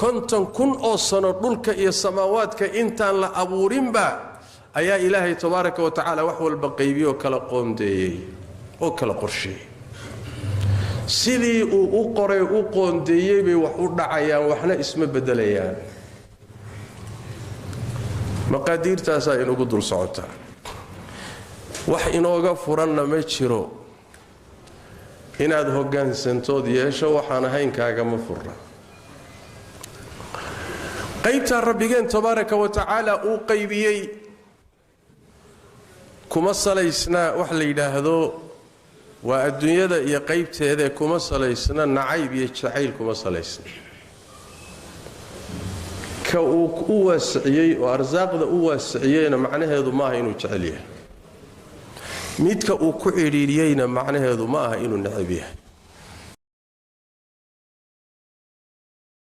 50,000 oo sano dhulka iyo samaawaadka intaan la abuurinba ayaa Ilaahay tabaaraka wa tacaala wax walba qaybiyey oo kala qoondeeyey oo kala qorsheeyey. Sidii uu u qoray, u qoondeeyey bay wax u dhacayaan, waxna isma beddelayaan. Maqaadiirtaasaa inugu dul socotaa, wax inooga furanna ma jiro. Inaad hoggaansantood yeesho waxaan ahayn kaagama furna. Qaybtaa Rabbigeen tabaaraka wa tacaala uu qaybiyey kuma salaysna wax la yidhaahdo waa adduunyada iyo qaybteedee, kuma salaysna nacayb iyo jacayl, kuma salaysna. Ka uu u waasiciyey oo arsaaqda u waasiciyeyna macnaheedu maaha inuu jecel yahay. Midka uu ku cidhiidhiyeyna macnaheedu ma aha inuu necab yahay.